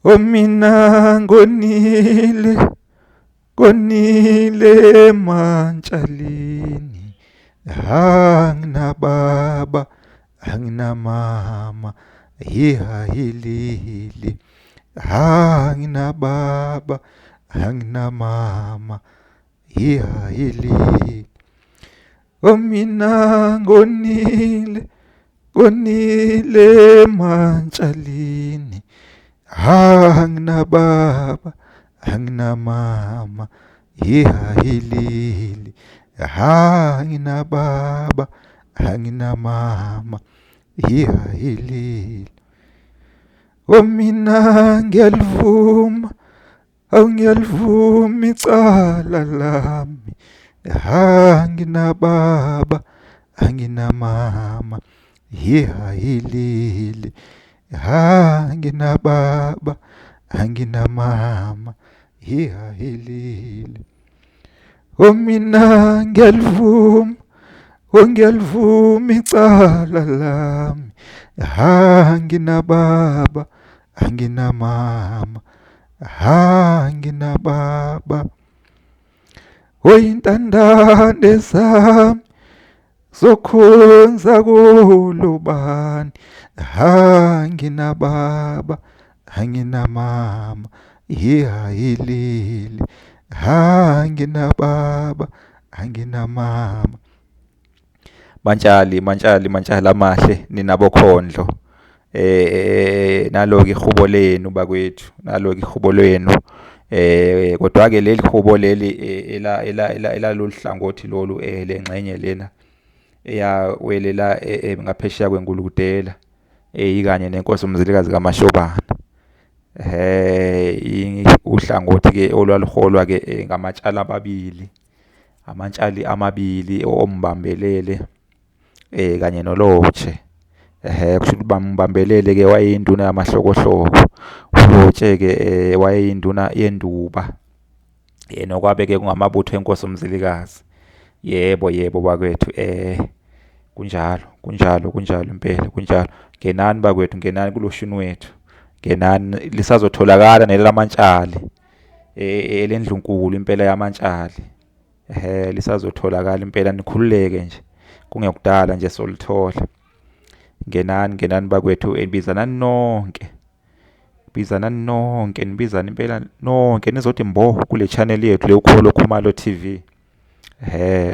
Omina ngonile, konile emantshalini, anginababa, anginamama, hihahilili, anginababa, anginamama, hihahilili. Omina ngonile, konile emantshalini, anginababa, anginamama, hihahilili, anginababa, anginamama, hihahilili. Omina ngiyalivuma, awungiyalivuma icala lami, anginababa, anginamama, hihahilili, anginababa, anginamama, hihahilili. Omina ngiyalivuma, ongiyalivuma icala lami, anginababa, anginamama, anginababa. Oyintandane zami zokhonza kulubani, anginababa, anginamama, hihahilili, anginababa, anginamama. Mantshali, mantshali, mantshali amahle ninabokhondlo, nalo ke ihubo lenu bakwethu, nalo ke ihubo lenu. Kodwa ke leli hubo leli ela ela elalolu hlangothi lolu, lengxenye lena eyawelela ngaphesheya kweNgulukudela, ikanye nenkosi uMzilikazi kaMashobana. Uhlangothi ke olwaluholwa ke ngamatshala ababili, amantshali amabili ombambelele kanye nolotshe. Kusho ukuthi bambambelele ke wayeyinduna yamahlokohloko, uLotshe ke wayeyinduna yenduba, nokwabe ke kungamabutho enkosi uMzilikazi. Yebo, yebo bakwethu, kunjalo, kunjalo, kunjalo impela, kunjalo. Ngenani bakwethu, ngenani kuloshini wethu, ngenani, lisazotholakala nelamantshali, elendlunkulu impela yamantshali. Lisazotholakala impela, nikhululeke nje, kungekudala nje solithola. Ngenani, ngenani bakwethu, bizanani nonke, bizanani nonke, nibizane impela nonke, nizothi mbo kule channel yethu le Ukholo Khumalo TV.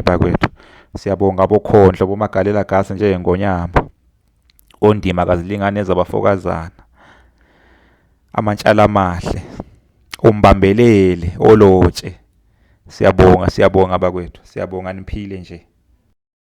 Bakwethu, siyabonga abokhondlo bomagalela gasi njengengonyama, ondima kazilingane ezabafokazana, amantshala amahle, umbambeleli olotshe. Siyabonga, siyabonga bakwethu, siyabonga, niphile nje.